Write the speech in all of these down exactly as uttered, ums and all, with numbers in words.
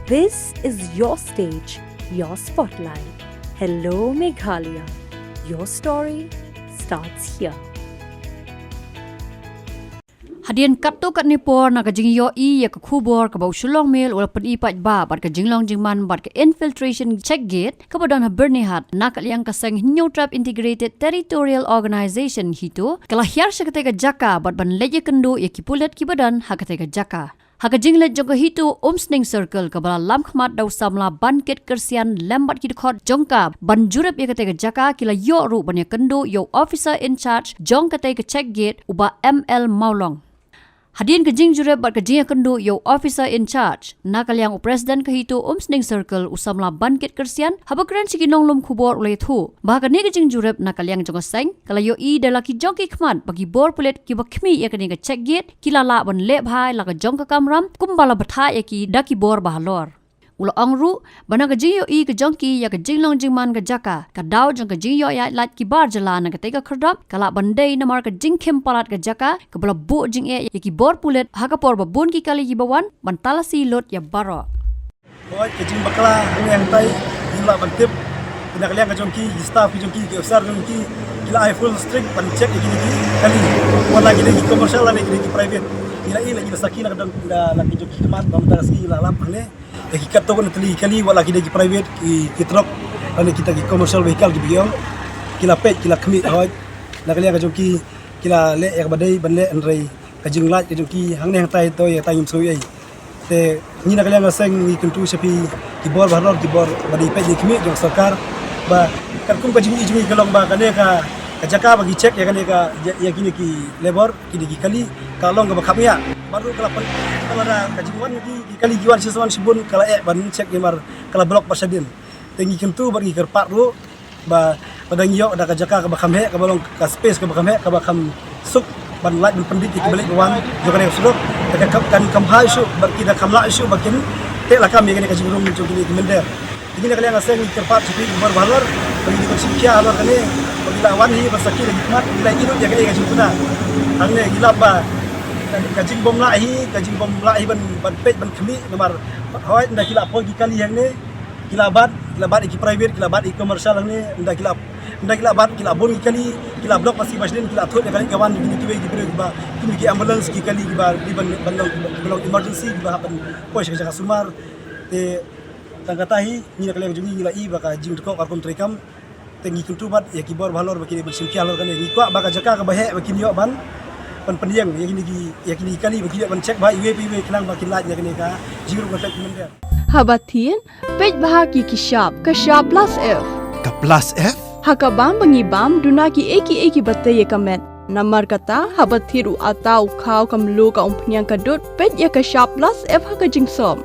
This is your stage, your spotlight. Hello Meghalaya. Your story starts here. Hadien katto katne por na ka jingïohi ïa ka khubor kaba u Shillong Mail u la pyni paidbah bad ka jinglong jingman bad ka infiltration check gate kaba don ha Byrnihat na ka liang ka seng Hynñiewtrep Integrated Territorial Organization HITO, ka la hiar sha katei ka jaka bad ban leit ïakynduh ïa ki pulit kiba don ha katei ka jaka. Ha ka jingleit jong ka HITO Umsning Circle kaba la lam khmat da u samla Bankit Kyrsian lem bad ki dkhot jong ka ban jurip ïa katei ka jaka, ki la ïoh ruh ban ïakynduh ïa u officer in charge jong katei ka check gate, u Bah M L Mawlong. Hadien ka jingjurip bad ka jingïakynduh ïa u officer in charge, na ka liang u president ka HITO Umsning Circle u samla Bankit Kyrsian, haba kren sha ki nonglum khubor u la ïathuh ba ha kane ka jingjurip na ka liang jong ka seng ka la ïohi da la ki jong ki khmat ba ki bor pulit kiba khmih ïa kane ka check gate ki la lah ban leh bha ïa la ka jong ka kamram kumba la batai ïa ki da ki bor bahalor. U la ong ruh ba na ka jingïohi ka jong ki ïa ka jinglong jingman ka jaka, ka daw jong ka jingïoh ïaid lait ki bar jylla na katei ka khyrdop ka lah ban dei namar ka jingkhim palat ka jaka kaba la buh jingeh ïa ki bor pulit ha ka por ba bun ki kali kiba wan ban talasi lut ïa baroh. Hooid, ka jingbakla hangne hangtai ngim lah ban tip. Te na ka liang ka jong ki, ki staff ki jong ki, ki officer jong ki, ki la ai full strict ban check ïa kine ki kali, wat la ki dei ki commercial lane ki dei ki private. Ngi la ïohi, la ngi la sakhi na ka don, la, la ki jong ki khmat ba mynta ka sngi ngi la lap hangne. Ïa ki katto katne tylli ki kali, wat la ki dei ki private, ki, ki truck lane kita ki commercial vehicle kiba ki ong, ki la peit, ki la khmih. Hooid, na ka liang ka jong ki, ki la leh ïa kaba dei ban leh, hynrei ka jinglait ka jong ki hangne hangtai to ïa kata ngim sngew ei. Te ngi na ka liang ka seng ngi kyntu sha phi ki bor bahalor, ki bor ba dei peit, ki khmih jong sorkar, ba katkum ka jingïohi jong ngi ka long ba kane ka, ka jaka ba ki check ïa kane ka, ïa, ïa kine ki labour, kine ki kali, ka long kaba khapngiah. Bad ruh ka la pyn, ka la da ka jingwan ki, ki kali ki wan shisien shibun, ka la eh ban check namar ka la block bad shadien. Te ngi kyntu bad ngi kyrpad ruh ba, ba dang ïoh da ka jaka kaba kham heh, kaba long ka space kaba kham heh, kaba kham suk ban lait ban pyndit ïa kiba leit ba wan jong kane ka surok. Te kan, kan kham bha shuh bad ki dang kham lah shuh ba kin teh lakam ïa kane ka jingrung jong kine ki mynder. Te ngi na ka liang ka seng ngi kyrpad sha phi ki bor bahalor ba ngin ïa shim khia halor kane, ba ki la wan hi ban sakhi da ki khmat, ki la ïohi ïa kane ka jingpynah. Hangne ngi lap ba ka jingbym lah hi, ka jingbym lah hi ban, ban peit ban khmih namar hooid ynda ki la poi ki kali hangne, ki la bat, ki la bat ïa ki private, ki la bat ïa ki commercial hangne, ynda ki la, ynda ki la bat, ki la bun ki kali, ki la block bad shi bashadien, ki la thut ïa ka leit ka wan ïa kine kiwei ki briew kiba, kine ki ambulance, ki kali kiba dei ban, ban long, kiba long emergency, kiba hap ban poi sha ka jaka sumar. Te tang kata hi, ngi na ka liang jong ngi ngi la ïohi ba ka jingdkop ka rukom treikam. Te ngi kyntu bad ïa ki bor bahalor ba kin ïa ban shim khia halor kane. Ngi kwah ba ka jaka kaba heh ba kin ïoh ban, ban pynïeng ïa kine ki, ïa kine ki kali ba kin ïoh ban check bha iwei pa iwei khnang ba kin lait ïa kane ka jingrung ka trei ki mynder. Haba thied, peit bha ki ki shap, ka shap plus F. Ka plus F? Ha ka bam ba ngi bam, duna kiei kiei kiba tei ïa ka met. Namar kata, haba thied u atta, u khaw, ka mluh, ka umphniang, ka dud, peit ïa ka shap plus F ha ka jingsop.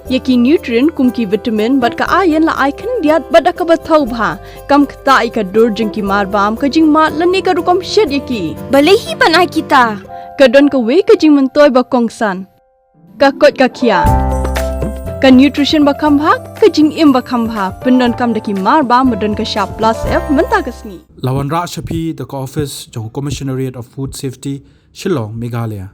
Ïa ki nutrient kum ki vitamin bad ka iron la ai khyndiat bad da kaba thaw bha. Kam ktah ïa ka dur jong ki marbam, ka jingmad lane ka rukom shet ïa ki. Balei hi ban ai kita? Ka don kawei ka jingmyntoi ba kongsan. Ka koit ka khiah. Ka nutrition ba kham bha, ka jingim ba kham bha. Pyndonkam da ki marbam ba don ka shap plus F mynta ka sngi. La wanrah sha phi da ka office jong ka Commissionerate of Food Safety, Shillong, Meghalaya.